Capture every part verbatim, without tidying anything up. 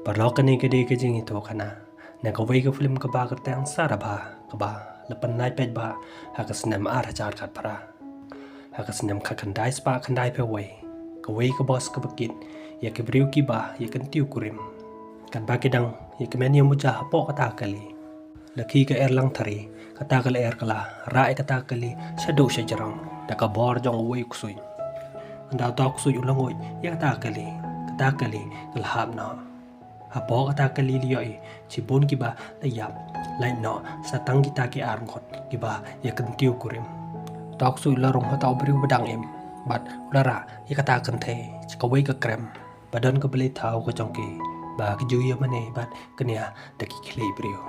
Paralok, kane ka dei ka jingïathuhkhana na kawei ka film kaba kyrteng Sarabha, kaba la pynlait paidbah ha ka snem ar hajar khatphra. Ha ka snem khatkhyndai spah khyndaiphew wei, kawei ka bos kaba kit ïa ki briew kiba ïakyntiew kurim. Katba ki dang ïakmen ïamuja hapoh kata ka kali, la khie ka Erlang Thari, kata ka lyer ka la rah ïa kata ka kali shaduh shajrong da ka bor jong uwei u ksuid. Ynda uta u ksuid u la nguid ïa kata ka kali, kata ka kali ka la hap noh. Hapoh kata ka kali la ïohi shibun kiba la ïap, lait noh sa tang kita ki arngut kiba ïakyntiew kurim. Uta u ksuid u la rung ha uta u briew ba dang im bad u la rah ïa kata ka kynthei sha kawei ka krem ba don ka blei thaw ka jong ki, ba ki ju ïamane bad kñia da ki khlieh briew.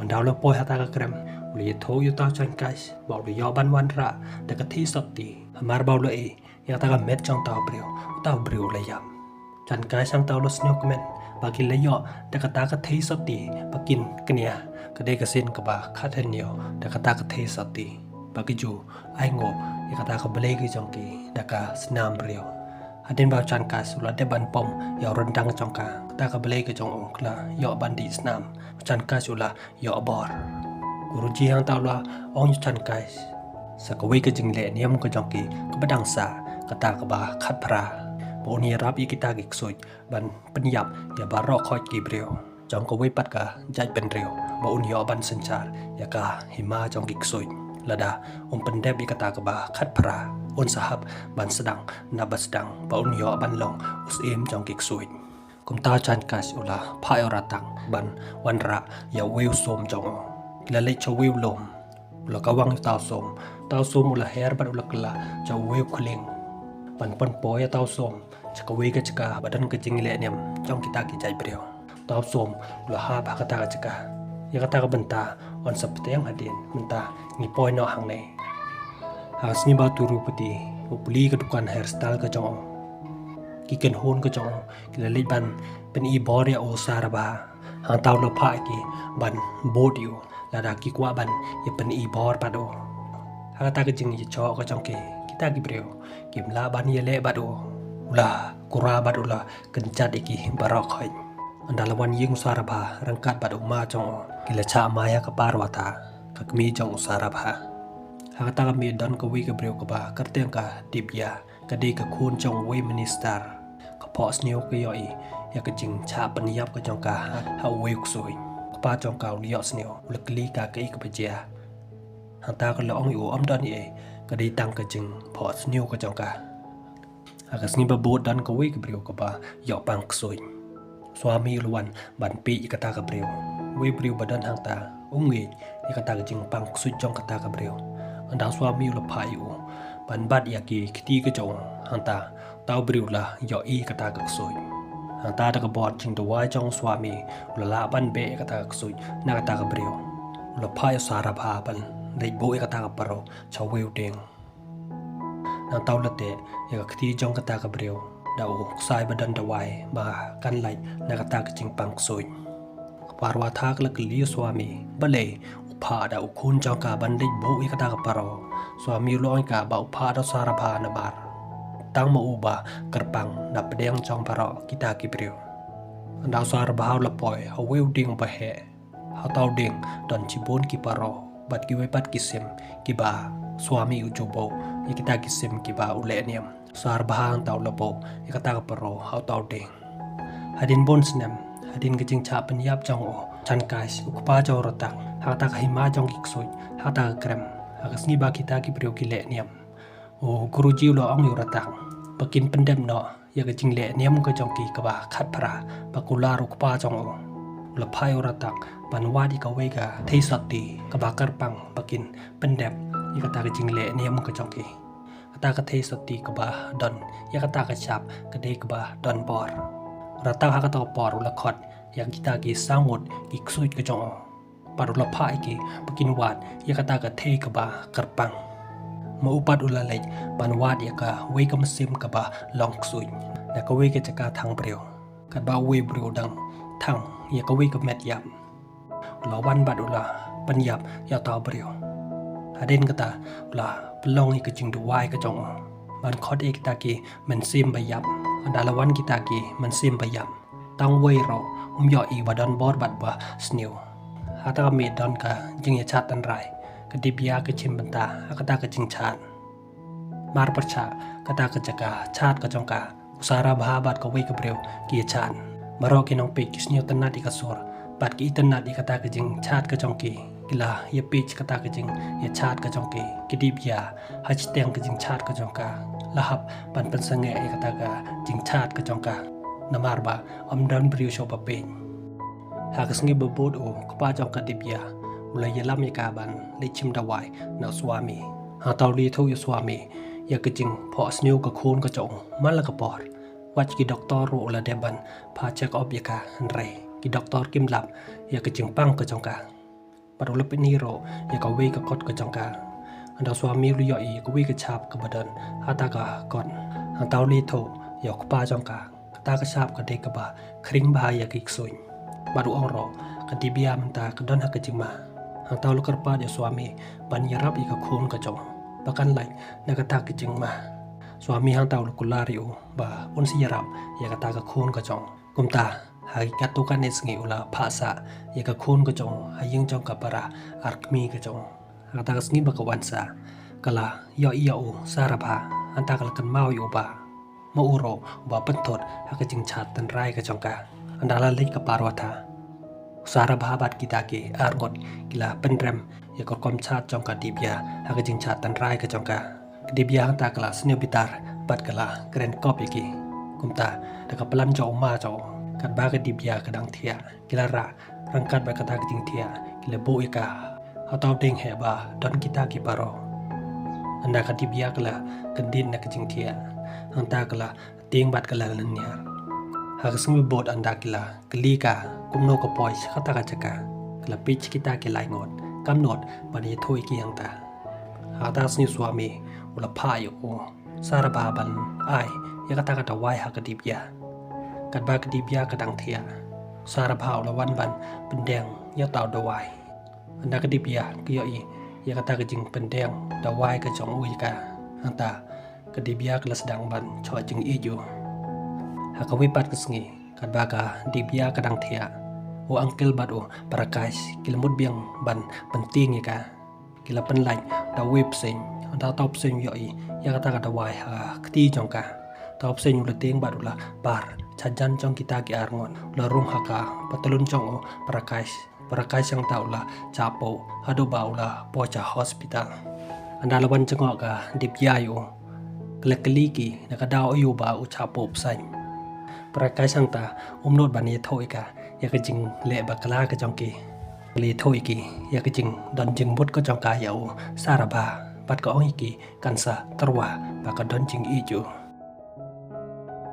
Ynda u la poi ha kata ka krem, u la ïathuh ïa uta u Chankais ba u la ïoh ban wanrah da ka theisotti. Hamar ba u la ïohi ïa kata ka met jong uta u briew, uta u briew u la ïap. Chankais hangta u la sngewkmen ba ki la ïoh da kata ka theisotti ba kin kñia. Ka dei ka sien kaba khathynñiew da kata ka theisotti ba ki ju ainguh ïa kata ka blei ka jong ki da ka snam briew. Hadien ba u Chankais u la dep ban pom ïa u ryndang jong ka, kata ka blei ka jong u ka la ïoh ban dih snam. U Chankais u la ïoh bor. Guruji hangta u la ong ïa u Chankais sa kawei ka jingleh niam ka jong ki kaba dang sah, kata kaba khatphra, ba un ïarap ïa kita ki ksuid ban pynïap ïa baroh khoit ki briew jong kawei pat ka jaitbynriew, ba un ïoh ban synshar ïa ka hima jong ki ksuid. Lada um pyndep ïa kata kaba khatphra, un sa hap ban sdang na ba sdang ba un ïoh ban long u syiem jong ki ksuid. Kumta u Chankais u la phah ïa u Ratak ban wanrah ïa uwei u sum jong u. Ki la leit sha uwei u lum. U la kawang ïa uta u sum. Uta u sum u la her bad u la kylla sha uwei u khlieng ban pynpoi ïa uta u sum sha kawei ka jaka ba don ka jingleh niam jong kita ki jaitbynriew. Uta u sum u la hap ha kata ka jaka. Ïa kata ka bynta yn sa bteng hadien, mynta ngi poi noh hangne. Ha ka sngi ba u Tirupati u plie ka dukan hairstyle ka jong u. Ki kynhun ka jong u ki la leit ban pyni bor ïa u Sarabha. Hangta u la phah ïa ki ban bud ïa u lada ki kwah ban ïa pyni bor bad u. Ha kata ka jingïashoh ka jong ki, kita ki briew kim lah ban ïaleh bad u. U la kura bad u la kynjat ïa ki baroh khoit. Ynda la wan ïing u Sarabha ryngkat bad u ma jong u, ki la shah mai ha ka Parwatha, ka kmie jong u Sarabha. Ha kata ka miet don kawei ka briew kaba kyrteng ka Dibya, ka dei ka khun jong uwei u minister. Ka phohsniew ka ïohi ïa ka jingshah pynïap ka jong ka ha uwei u ksuid. U kpa jong ka u la ïohsniew, u la kylli ka kaei kaba jia. Hangta ka la ong ïa u ym don ei ei, ka dei tang ka jingphohsniew ka jong ka. Ha ka sngi ba bud don kawei ka briew kaba ïoh pang ksuid. U Swami u la wan ban peit ïa kata ka briew. Uwei u briew ba don hangta u ngeit ïa kata ka jingpang ksuid jong kata ka briew. Ynda u Swami u la phah ïa u ban bat ïa ki kti ka jong u, hangta uta u briew u la ïohi ïa kata ka ksuid. Hangta da ka bor jingduwai jong u Swami u la lah ban beh ïa kata ka ksuid na kata ka briew. U la phah ïa u Sarabha ban leit buh ïa kata ka paro sha uwei u dieng. Nangta u la teh ïa ka kti jong kata ka briew da u ksai ba don dawai ba kan lait na kata ka jingpang ksuid. Ka Parwatha ka la kylli ïa u Swami balei u phah da u khun jong ka ban leit buh ïa kata ka paro. U Swami u la ong ïa ka ba u phah da u Sarabha namar tang ma u ba kyrpang na pdeng jong baroh kita ki briew. Ynda u Sarabha u la poi ha uwei u dieng ba heh. Ha uta u dieng don shibun ki paro bad kiwei pat ki sim kiba u Swami u ju buh ïa kita ki sim kiba u leh niam. U Sarabha hangta u la buh ïa kata ka paro ha uta u dieng. Hadien bun snem, hadien ka jingshah pynïap jong u Chankais, u kpa jong u Ratak, ha kata ka hima jong ki ksuid, ha kata ka krem, ha ka sngi ba kita ki briew ki leh niam, u Guruji u la ong ïa u Ratak ba kin pyndep noh ïa ka jingleh niam ka jong ki kaba khatphra ba kular u kpa jong u. U la phah ïa u Ratak ban wad ïa kawei ka theisotti kaba kyrpang ba kin pyndep ïa kata ka jingleh niam ka jong ki. Kata ka theisotti kaba don ïa kata ka shap ka dei kaba don bor. U Ratak ha kata ka por u la khot ïa kita ki saw ngut ki ksuid ka jong u. Bad u la phah ïa ki ba kin wad ïa kata ka thei kaba kyrpang. Ma u pat u la leit ban wad ïa kawei ka mynsiem kaba long ksuid na kawei ka jaka thang briew. Katba uwei u briew u dang thang ïa kawei ka met ïap, u la wan bad u la pynïap ïa uta u briew. Hadien kata u la pynlong ïa ka jingduwai ka jong u ban khot ïa kita ki mynsiem ba ïap. Ynda la wan kita ki mynsiem ba ïap, Tang wei ruh um ïohi ba don bor bad ba sniew. Hata ka miet don ka jingïachad tynrai, ka Dibya ka chim bynta ha kata ka jingchad. Mar pyrshah kata ka jaka chad ka jong ka, u Sarabha bad kawei ka briew ki ïachad. Baroh ki nongpeit ki sniew tynnad ïa ka sur bad ki itynnad ïa kata ka jingchad ka jong ki. Ki la ïapeit kata ka jingïachad ka jong ki. Ka Dibya ha shiteng ka jingchad ka jong ka la hap ban pynsangeh ïa kata ka jingchad ka jong ka, namar ba ym don briew shuh ba peit. Ha ka sngi ba bud u kpa jong ka Dibya u la ïalam ïa ka ban leit shim dawai na u Swami. Hangta u la ïathuh ïa u Swami ïa ka jingphohsniew ka khun ka jong u man la ka por. Wat ki doktor ruh u la dep ban pha check up ïa ka, hynrei ki doktor kim lap ïa ka jingpang ka jong ka. Bad u la pyni ruh ïa kawei ka kot ka jong ka. Hangta u Swami u la ïohi ïa kawei ka shap kaba don hata ka kot. Hangta u la ïathuh ïa u kpa jong ka, kata ka shap ka dei kaba khring bha ïa ki ksuid. Bad u ong ruh ka Dibya mynta ka don ha ka jingma. Hangta u la kyrpad ïa u Swami ban ïarap ïa ka khun ka jong u ba kan lait na kata ka jingma. Swami hangta u la kular ïa u ba un sa ïarap ïa kata ka khun ka jong u. Kumta ha katto katne sngi u la phah sah ïa ka khun ka jong u ha ïing jong ka para arkmie ka jong u. Ha kata ka sngi ba ka wan sah, ka la ïohi ïa u Sarabha. Hangta ka la kynmaw ïa u ba ma u ruh uba pynthut ha ka jingchad tynrai ka jong ka. Hangta la leit ka Parwatha. U Sarabha bad kita ki arngut ki la pynrem ïa ka rukom chad jong ka Dibya ha ka jingchad tynrai ka jong ka. Ka Dibya hangta ka la sniew bitar bad ka la kren kop ïa ki. Kumta da ka plan jong u ma jong u, katba ka Dibya ka dang thiah, ki la rah ryngkat bad kata ka jingthiah, ki la buh ïa ka. Hangta u dieng heh ba don kita ki baroh. Hangta ka Dibya ka la kyndit na ka jingthiah. Hangta ka la tieng bad ka la lynñiar. Ha ka sngi ba bud hangta ki la kylli ka kumno ka poi sha kata ka jaka. Ka la peit sha kita ki lai ngut, kam nud ban ïathuh ïa ki hangta. Ha kata ka sngi u Swami u la phah ïa u Sarabha ban ai ïa kata ka dawai ha ka Dibya. Katba ka Dibya ka dang thiah, u Sarabha u la wan ban pyndiang ïa uta u dawai. Hangta ka Dibya ka ïohi ïa kata ka jingpyndiang dawai ka jong u ïa ka. Hangta ka Dibya ka la sdang ban shoh jingïeit u. Ha kawei pat ka sngi, katba ka Dibya ka dang thiah, u Uncle bad u Prakash ki la mut biang ban pyntieng ïa ka. Ki la pynlait da uwei u bseiñ. Hangta uta u bseiñ u ïohi ïa kata ka dawai ha kti jong ka. Uta u bseiñ u la tieng bad u la par shajan jong kita ki arngut. U la rung ha ka patlun jong u Prakash. Prakash hangta u la shahpoh haduh ba u la poi sha hospital. Hangta la wan jngoh ka Dibya ïa u. Ka la kylli ki na ka daw aïu ba u shahpoh bseiñ. Prakash hangta um nud ban ïathuh ïa ka ïa ka jingleh bakla ka jong ki. Ka la ïathuh ïa ki ïa ka jingdon jingmut ka jong ka ïa u Sarabha bad ka ong ïa ki kan sa tyrwa ba ka don jingïeit ïa u.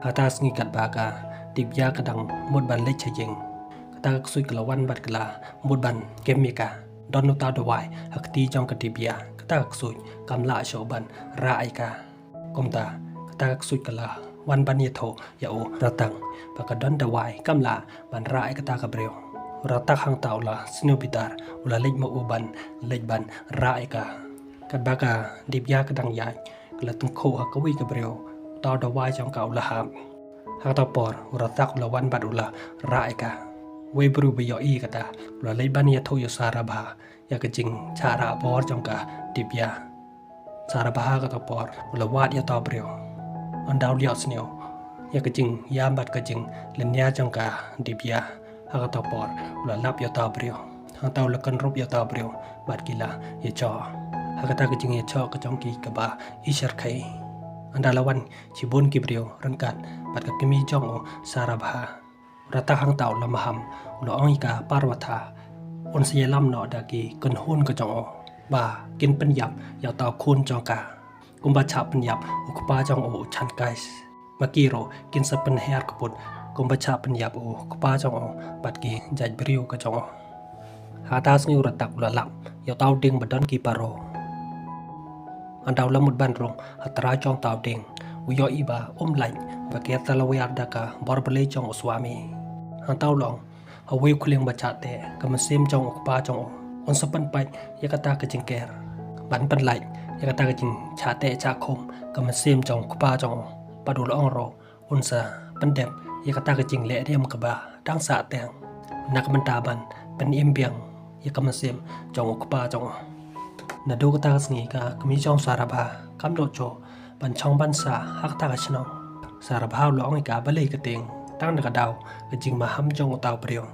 Hata sngi katba ka Dibya ka dang mut ban leit sha ïing, kata ka ksuid ka la wan bad ka la mut ban kem ïa ka. Don uta u dawai ha kti jong ka Dibya, kata ka ksuid kam lah shuh ban rah ïa ka. Kumta kata ka ksuid ka la wan ban ïathuh ïa u Ratak ba ka don dawai kam lah ban rah ïa kata ka briew. U Ratak hangta u la sniew bitar, u la leit ma u ban leit ban rah ïa ka. Katba ka Dibya ka dang ïaid, ka la tyngkhuh ha kawei ka briew, uta u dawai jong ka u la hap. Ha kata ka por u Ratak u la wan bad u la rah ïa ka. Uwei u briew ba ïohi ïa kata u la leit ban ïathuh ïa u Sarabha ïa ka jingshah rah bor jong ka Dibya. Sarabha ha kata ka por u la wad ïa uta u briew. Hangta u la ïohsngew ïa ka jingïam bad ka jinglynñiar jong ka Dibya. Ha kata ka por u la lap ïa uta u briew. Hangta u la kynrup ïa uta u briew bad ki la ïashoh ha kata ka jingïashoh ka jong ki kaba ishyrkhei. Hangta la wan shibun ki briew ryngkat bad ka kmie jong u Sarabha. U Ratak hangta u la maham, u la ong ïa ka Parwatha un sa ïalam noh da ki kynhun ka jong u ba kin pynïap ïa uta u khun jong ka kumba shah pynïap u kpa jong u, u Chankai. Ma ki ruh kin sa pynhiar kput kumba shah pynïap u kpa jong u bad ki jait briew ka jong u. Ha kata ka sngi u Ratak u la lap ïa uta u dieng ba don ki paro. Hangta u la mut ban rung ha trai jong uta u dieng. U ïohi ba um lait ba ka la wiar da ka bor balei jong u Swami. Hangta u la ong ha uwei u khlieng ba shah teh ka mynsiem jong u kpa jong u, un sa pynpait ïa kata ka jingker ban pynlait ïa kata ka jingshah teh shah khum ka mynsiem jong u kpa jong u. Bad u la ong ruh un sa pyndep ïa kata ka jingleh riam kaba dang sah teng na ka bynta ban pynim biang ïa ka mynsiem jong u kpa jong u. Naduh kata ka sngi ka kmie jong u Sarabha kam dohshoh ban shong ban sah ha kata ka shnong. Sarabha u la ong ïa ka balei ka tieng tang da ka daw ka jingmaham jong uta u briew.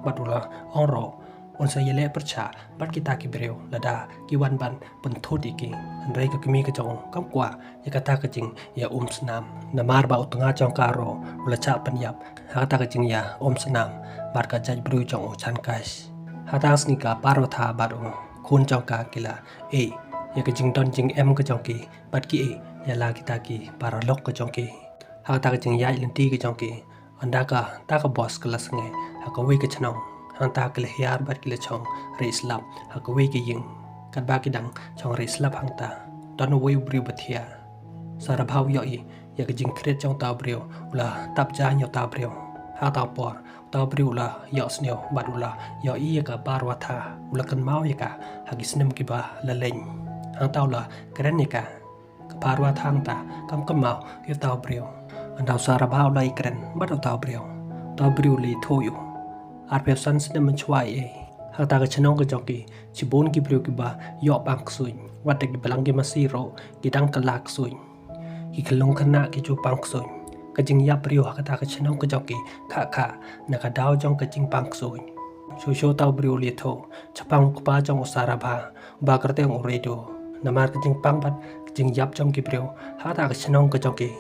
Bad u la ong ruh un sa ïaleh pyrshah bad kita ki briew lada ki wan ban pynthut ïa ki. Hynrei ka kmie ka jong u kam kwah ïa kata ka jingïaumsnam. Namar ba u tnga jong ka ruh u la shah pynïap ha kata ka jingïaumsnam bad ka jait briew jong u Chankais. Ha kata ka sngi ka Parwatha bad u khun jong ka ki la ïeh ïa ka jingdon jingem ka jong ki bad ki ïeh ïa la kita ki paralok ka jong ki. Ha kata ka jingïaid lynti ka jong ki, ynda kata ka bos ka la sngewbha ha kawei ka shnong, hangta ki la hiar bad ki la shong rieh slap ha kawei ka ïing. Katba ki dang shong rieh slap hangta, don uwei u briew ba thiah. Sarabha u ïohi ïa ka jingkhriat jong uta u briew, u la tap jaiñ ïa uta u briew. Ha kata ka por uta u briew u la ïohsngew bad u la ïohi ïa ka Parwatha, u la kynmaw ïa ka ha ki snem kiba la leit. Hangta u la kren ïa ka. Ka Parwatha hangta kam kynmaw ïa uta u briew. Ynda u Sarabha u la ïakren bad uta u briew, uta u briew u la ïathuh ïa u. Arphew san snem mynshuwa ïa, ha kata ka shnong ka jong ki, shibun ki briew kiba ïoh pang ksuid, wat da ki balang ki masi ruh ki dang kylla ksuid. Ki khyllung khynnah ki ju pang ksuid. Ka jingïap briew ha kata ka shnong ka jong ki kha kha na ka daw jong ka jingpang ksuid. Shuh shuh uta u briew u la ïathuh shaphang u kpa jong u Sarabha, ba kyrteng u Redu. Namar ka jingpang bad ka jingïap jong ki briew ha kata ka shnong ka jong ki,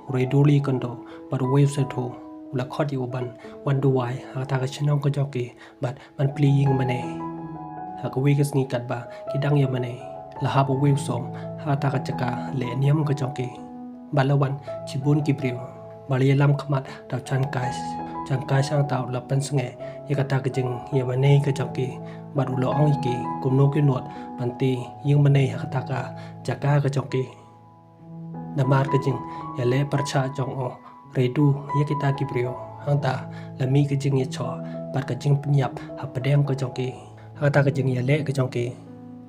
u Redu u la ïakynduh bad uwei u sadhu, u la khot ïa u ban wan duwai ha kata ka shnong ka jong ki bad ban plie ïing mane. Ha kawei ka sngi katba ki dang ïa mane, la hap uwei u sum ha kata ka jaka leh niam ka jong ki. Bad la wan shibun ki briew ba la ïalam khmat da u Chankais. Chankais hangta u la pynsngew ïa kata ka jingïamane ka jong ki bad u la ong ïa ki kumno ki nud ban tie ïing mane ha kata ka jaka ka jong ki. Namar ka jingïaleh pyrshah jong u Redu ïa kita ki briew, hangta la mih ka jingïasoh bad ka jingpynïap hapdeng ka jong ki. Ha kata ka jingïaleh ka jong ki,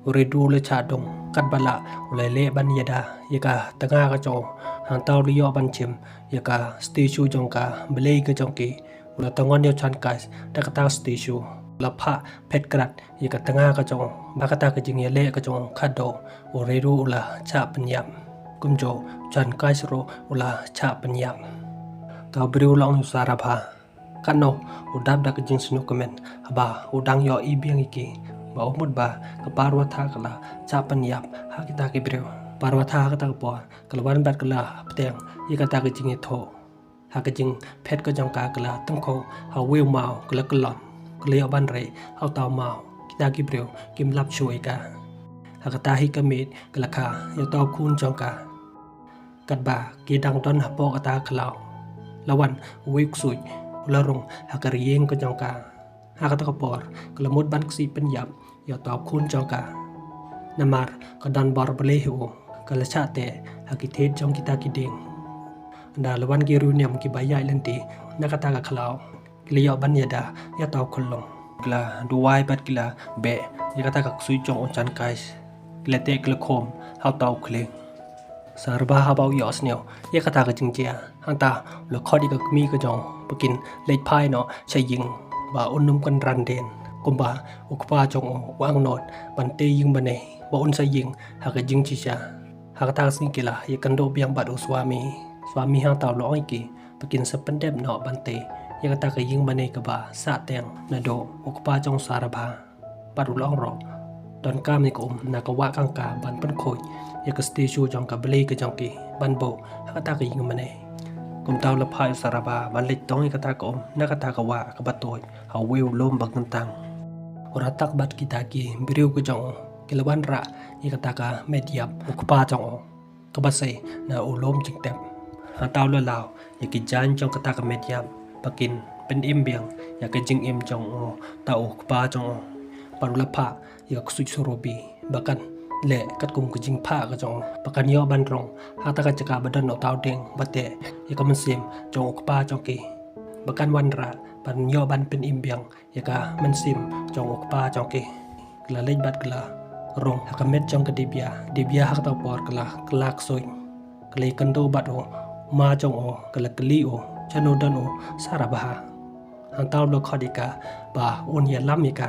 u Redu u la shah dung, katba lah u la leh ban ïada ïa ka tnga ka jong u. Hangta u la ïoh ban shim ïa ka statue jong ka blei ka jong ki. U la tyngon ïa u Chankais da kata ka statue, u la phah phet krad ïa ka tnga ka jong u. Bad kata ka jingïaleh ka jong u khadduh, u Redu u la shah pynïap. Kumjuh u Chankais ruh u la shah pynïap. Uta u briew u la ong ïa u Sarabha, katno u dap da ka jingsngewkmen haba u dang ïohi biang ïa ki ba u mut ba ka Parwatha ka la shah pynïap ha kita ki briew. Parwatha ha kata ka por ka la wan bad ka la bteng ïa kata ka jingïathuh. Ha ka jingphet ka jong ka, ka la tyngkhuh ha uwei u maw, ka la kyllon, ka la ïoh ban rieh ha uta u maw. Kita ki briew kim lap shuh ïa ka. Ha kata hi ka miet ka la kha ïa uta u khun jong ka. Katba ki dang don hapoh kata ka khlaw, la wan uwei u ksuid u la rung ha ka rynïeng ka jong ka. Ha kata ka por ka la mut ban ksih pynïap ïa uta u khun jong ka. Namar ka don bor Blei ha u, ka la shah teh ha ki thied jong kita ki dieng. Ynda la wan ki riewniam kiba ïaid lynti na kata ka khlaw, ki la ïoh ban ïada ïa uta u khyllung. Ki la duwai bad ki la beh ïa kata ka ksuid jong u Chankais. Ki la teh ki la khum ha uta u khlieh. Sarabha haba u ïohsngew ïa kata ka jingjia, hangta u la khot ïa ka kmie ka jong u ba kin leit phai noh sha ïing, ba un ym kynran dien, kumba u kpa jong u u angnud ban tie ïing mane, ba un sa ïeng ha ka jingshisha. Ha kata ka sngi ki la ïakynduh biang bad u Swami. Swami hangta u la ong ïa ki ba kin sa pyndep noh ban tie ïa kata ka ïing mane kaba sah teng naduh u kpa jong u Sarabha. Bad u la ong ruh, donkam ïa ka um na ka wah kangka ban pynkhuid ïa ka statue jong ka blei ka jong ki ban buh ha kata ka ïing mane. Kumta u la phah ïa u Sarabha ban leit tong ïa kata ka um na kata ka wah kaba tuid ha uwei u lum ba kyntang. Hynrei bad kita ki briew ka jong u ki la wanrah ïa kata ka met ïap u kpa jong u kaba sei na u lum jingtep. Hangta u la law ïa ki jaiñ jong kata ka met ïap ba kin pynim biang ïa ka jingim jong uta u kpa jong u. Bad u la phah ïa ka ksuid surobi ba kan leh katkum ka jingphah ka jong u, ba kan ïoh ban rung ha kata ka jaka ba don uta u dieng ba teh ïa ka mynsiem jong u kpa jong ki, ba kan wanrah ban ïoh ban pynim biang ïa ka mynsiem jong u kpa jong ki. Ka la leit bad ka la rung ha ka met jong ka dibia. Dibia ha kata ka por ka la kylla ksuid. Ka la ïakynduh bad u ma jong u, ka la kylli u Shano don u Sarabha? Hangta u la khot ïa ka ba un ïalam ïa ka.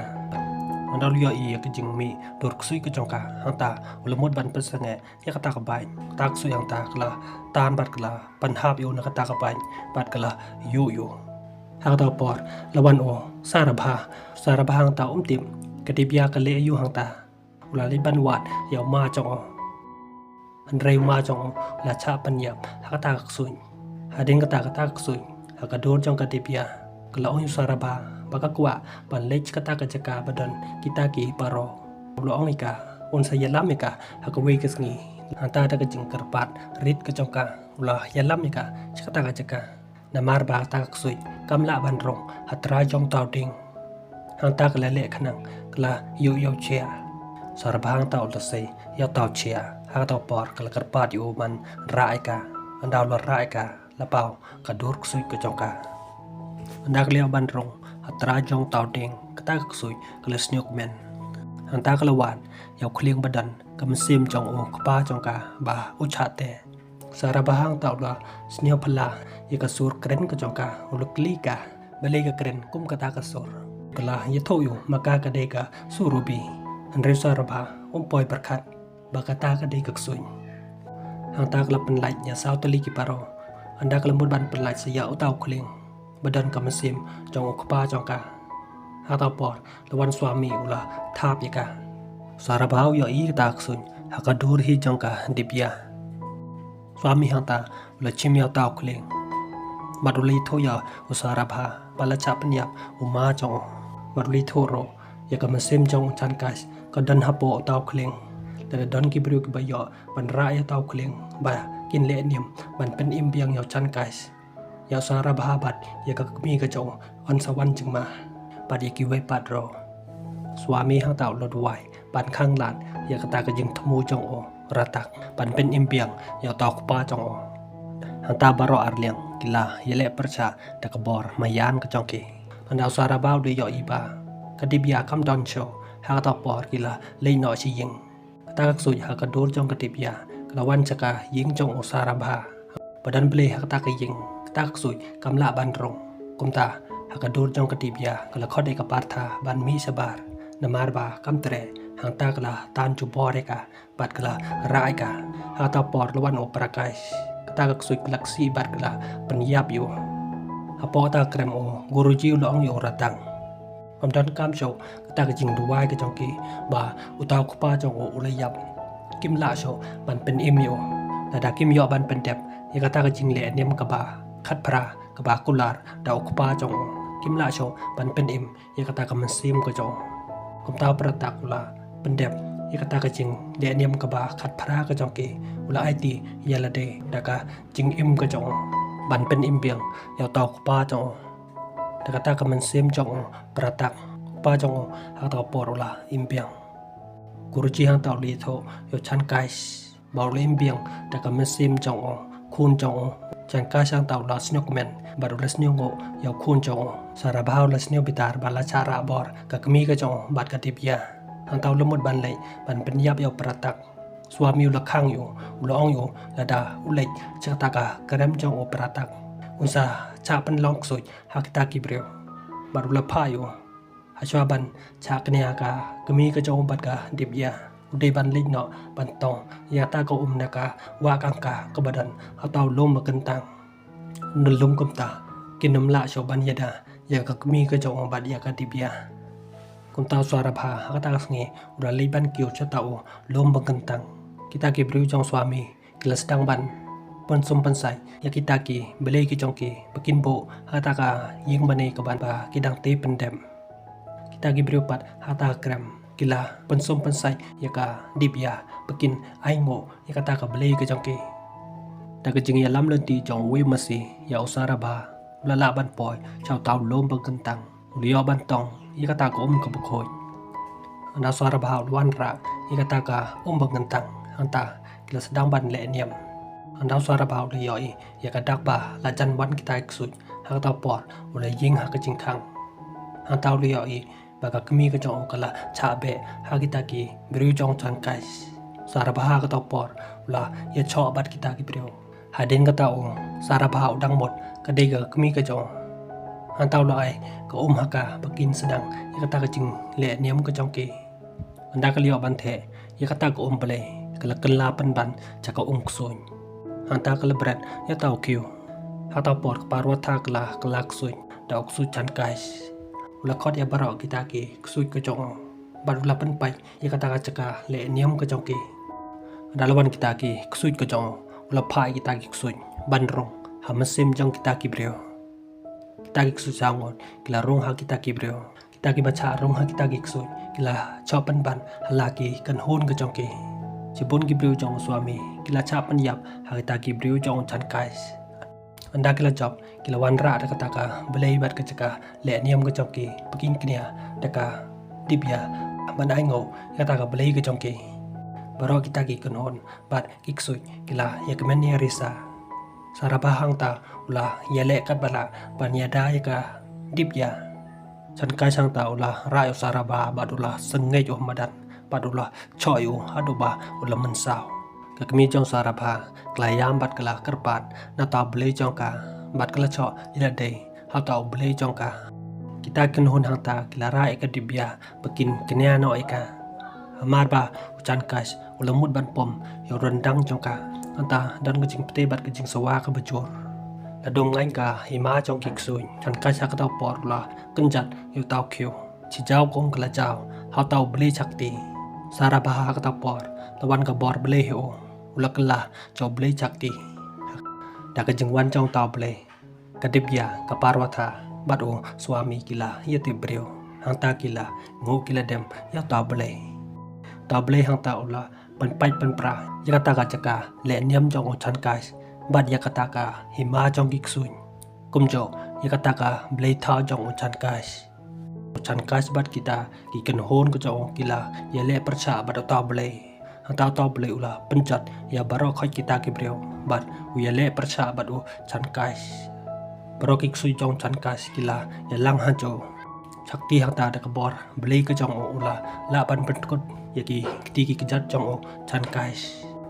Hangta u la ïohi ïa ka jingmih dur ksuid ka jong ka. Hangta u la mut ban pynsangeh ïa kata ka baiñ. Kata ka ksuid hangta ka la tan bad ka la pynhap ïa u na kata ka baiñ bad ka la ïuh ïa u. Ha kata ka por la wan u Sarabha. Sarabha hangta um tip ka Dibia ka leh ïa u hangta. U la leit ban wad ïa u ma jong u. Hynrei u ma jong u la shah pynïap ha kata ka ksuid. Hadien kata, kata ka ksuid, ha ka dur jong ka Dibia, ka la ong ïa u Sarabha ba ka kwah ban leit sha kata ka jaka ba don kita ki baroh. U la ong ïa ka un sa ïalam ïa ka ha kawei ka sngi. Hangta da ka jingkyrpad rit ka jong ka, u la ïalam ïa ka sha kata ka jaka. Namar ba kata ka ksuid kam lah ban rung ha trai jong uta u dieng. Hangta ka la leh khnang ka la ïuh ïa u shyiah. Sarabha hangta u la sei ïa uta u shyiah. Ha kata ka por ka la kyrpad ïa u ban rah ïa ka. Hangta u la rah ïa ka, la paw ka dur ksuid ka jong ka. Hangta ka la ïoh ban rung ha trai jong uta u dieng. Kata ka ksuid ka la sniew kmen. Hangta ka la wad ïa u khlieng ba don ka mynsiem jong u kpa jong ka ba u shah teh. Sarabha hangta u la sniew phylla ïa ka sur kren ka jong ka, u la kylli ka balei ka kren kum kata ka sur. Ka la ïathuh ïa u ma ka ka dei ka sur rubi. Hynrei u Sarabha um poi pyrkhat ba kata ka dei ka ksuid. Hangta ka la pynlait ïa saw tylli ki baroh. Hangta ka la mut ban pynlait sa ïa uta u khlieng ba don ka mynsiem jong u kpa jong ka. Ha kata ka por la wan u Swami u la thap ïa ka. U Sarabha u ïohi kata ka ksuid ha ka dur hi jong ka Dibia. U Swami hangta u la shim ïa uta u khlieng bad u la ïathuh ïa u Sarabha ba la shah pynïap u ma jong u. Bad u la ïathuh ruh ïa ka mynsiem jong u Chan Kais ka don hapoh uta u khlieng. Lada don ki briew kiba ïoh ban rah ïa uta u khlieng ba kin leh niam ban pynim biang ïa u Chan Kais, ïa u Sarabha bad ïa ka kmie ka jong u yn sa wan jingma bad ïa kiwei pat ruh. U Swami hangta u la duwai ban khang lad ïa kata ka jingthmu jong u Pratak ban pynim biang ïa uta u kpa jong u. Hangta baroh arliang ki la ïaleh pyrshah da ka bor maïan ka jong ki. Hangta u Sarabha u la ïohi ba ka Dibia kam don shuh. Ha kata ka por ki la leit noh sha ïing. Kata ka ksuid ha ka dur jong ka Dibia ka la wan sha ka ïing jong u Sarabha. Ba don blei ha kata ka ïing. Kata ka ksuid kam lah ban rung. Kumta ha ka dur jong ka Dibia ka la khot ïa ka Partha ban mih shabar. Namar ba kam treh, hangta ka la tan jubor ïa ka bad ka la rah ïa ka. Ha kata ka por la wan u Prakash. Kata ka ksuid ka la ksih bad ka la pynïap ïa u. Hapoh kata ka krem u Guruji u la ong ïa u Ratang. Ym donkam shuh kata ka jingduwai ka jong ki ba uta u kpa jong u u la ïap. Kim lah shuh ban pynim ïa u. Lada kim ïoh ban pyndep ïa kata ka jingleh niam kaba khatphra kaba kular da u kpa jong u, kim lah shuh ban pynim ïa kata ka mynsiem ka jong u. Kumta u Pratak u la pyndep ïa kata ka jingleh niam kaba khatphra ka jong ki, u la aiti ïa lade da ka jingim ka jong u ban pynim biang ïa uta u kpa jong u. Da kata ka mynsiem jong u Pratak, u kpa jong u ha kata ka por u la im biang. Guruji hangta u la ïathuh ïa u Chan Kais ba u la im biang da ka mynsiem jong u, khun jong u. Chan Kais hangta u la sngewkmen bad u la sngewnguh ïa u khun jong u. Sarabha u la sngew bitar ba la shah rah bor ka kmie ka jong u bad ka Dibia. Hangta u la mut ban leit ban pynïap ïa u Pratak. Swami u la khang ïa u, u la ong ïa u lada u leit sha kata ka krem jong u Pratak, un sa shah pynlong ksuid ha kita ki briew. Bad u la phah ïa u. Hashwa ban shah kñia ka kmie ka jong u bad ka Dibia, u dei ban leit noh ban tong ïa kata ka um na ka wah kangka kaba don ha uta u lum ba kyntang. Ynda lum kumta, kin ym lah shuh ban ïada ïa ka kmie ka jong u bad ïa ka Dibia. Kumta u Sarabha ha kata ka sngi u la leit ban kiew sha uta u lum ba kyntang. Kita ki briew jong u Swami ki la sdang ban pynsum pynsait ïa kita ki blei ki jong ki ba kin buh ha kata ka ïing bnai kaba ki dang tei pyndep. Kita ki briew pat ha kata ka krem ki la pynsum pynsait ïa ka Dibia ba kin ainguh ïa kata ka blei ka jong ki. Da ka jingïalam lynti jong uwei u masi ïa u Sarabha, u la lah ban poi sha uta u lum ba kyntang. U la ïoh ban tong ïa kata ka um kaba khuid. Hangta u Sarabha u la wanrah ïa kata ka um ba kyntang. Hangta ki la sdang ban leh niam. Hangta u Sarabha u la ïohi ïa ka dak ba la jan wan kita ki ksuid. Ha kata ka por u la ïeng ha ka jingkhang. Hangta u la ïohi ba ka kmie ka jong u ka la shah beh ha kita ki briew jong u Chan Kais. U Sarabha ha kata ka por u la ïashoh bad kita ki briew. Hadien kata u Sarabha u dang mut, ka dei ka kmie ka jong u. Hangta u la ai ka um ha ka ba kin sdang ïa kata ka jingleh niam ka jong ki. Hynda ka la ïoh ban theh ïa kata ka um blei, ka la kylla pynban sha ka um ksuid. Hangta ka la bret ïa uta u khiew. Hangta por ka Parwatha ka la kylla ksuid da u ksuid Chankais. U la khot ïa baroh kita ki ksuid ka jong u bad u la pynpait ïa kata ka jaka leh niam ka jong ki. Hynda la wan kita ki ksuid ka jong u, u la phah ïa kita ki ksuid ban rung ha mynsiem jong kita ki briew. Kita ki ksuid saw ngut ki la rung ha kita ki briew. Kita ki ba shah rung ha kita ki ksuid ki la shoh pynban ha la ki kynhun ka jong ki. Shibun ki briew jong u Swami ki la shah pynïap ha kita ki briew jong u Chankais. Hynda ki la jop, ki la wanrah da kata ka blei bad ka jaka leh niam ka jong ki ba kin kñia da ka dibya ban ai nguh ïa kata ka blei ka jong ki. Baroh kita ki kynhun bad ki ksuid ki la ïakmen ïarisa. Sarabha hangta u la ïaleh katba lah ban ïada ïa ka dibya. Chankais hangta u la rah ïa u Sarabha bad u la sngewthuh madan bad u la shoh ïa u haduh ba u la mynsaw. Ka kmie jong u Sarabha ka la ïam bad ka la kyrpad na uta u blei jong ka bad ka la shoh ïa lade ha uta u blei jong ka. Kita ki kynhun hangta ki la rah ïa ka dibya ba kin kñia noh ïa ka. Hamar ba u Chankais u la mut ban pom ïa u ryndang jong ka, hangta don ka jingpyrthei bad ka jingsawa kaba jur. La dum ngain ka hima jong ki ksuid. Chankais ha kata ka por u la kynjat ïa uta u khiew. Shi jaw ka um ka la jaw ha uta u blei shakti. Sarabha ha kata ka por la wan ka bor blei ha u. U la kylla sha u blei shakti da ka jingwan jong uta u blei, ka dibya, ka Parwatha bad u Swami ki la ïatip briew. Hangta ki la nguh ki la dem ïa uta u blei. Uta u blei hangta u la pynpait pynpra ïa kata ka jaka leh niam jong u Chankais bad ïa kata ka hima jong ki ksuid. Kumjuh ïa kata ka blei thaw jong u Chankais. U Chankais bad kita ki kynhun ka jong u ki la ïaleh pyrshah bad uta u blei. Hangta uta u blei u la pynjot ïa baroh khoit kita ki briew bad u ïaleh pyrshah bad u Chankais. Baroh ki ksuid jong u Chankais ki la ïalang hajuh. Shakti hangta da ka bor blei ka jong u u la lah ban pynkut ïa ki kti ki kjat jong u Chankais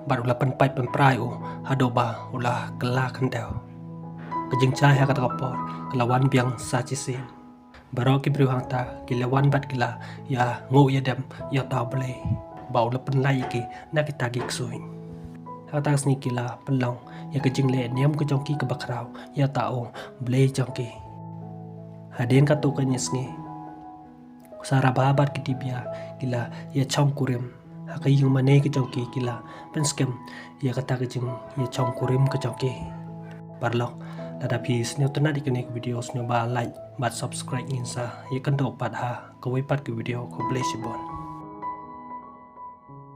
bad u la pynpait pynpra ïa u haduh ba u la kylla khyndew. Ka jingjia ha kata ka por ka la wan biang sa shisien. Baroh ki briew hangta ki la wan bad ki la ïa nguh ïa dem ïa uta u blei ba u la pynlait ïa ki na kita ki ksuid. Ha kata ka sngi ki la pynlong ïa ka jingleh niam ka jong ki kaba khraw ïa uta u blei jong ki. Hadien katto katne sngi, u Sarabha bad ki dibya ki la ïa shongkurim ha ka ïing mane ka jong ki, ki la pynskhem ïa kata ka jingïa shongkurim ka jong ki. Paralok, lada phi sngewtynnad ïa kane ka video, sngewbha like bad subscribe, ngin sa ïakynduh pat ha kawei pat ka video. Khublei shibun.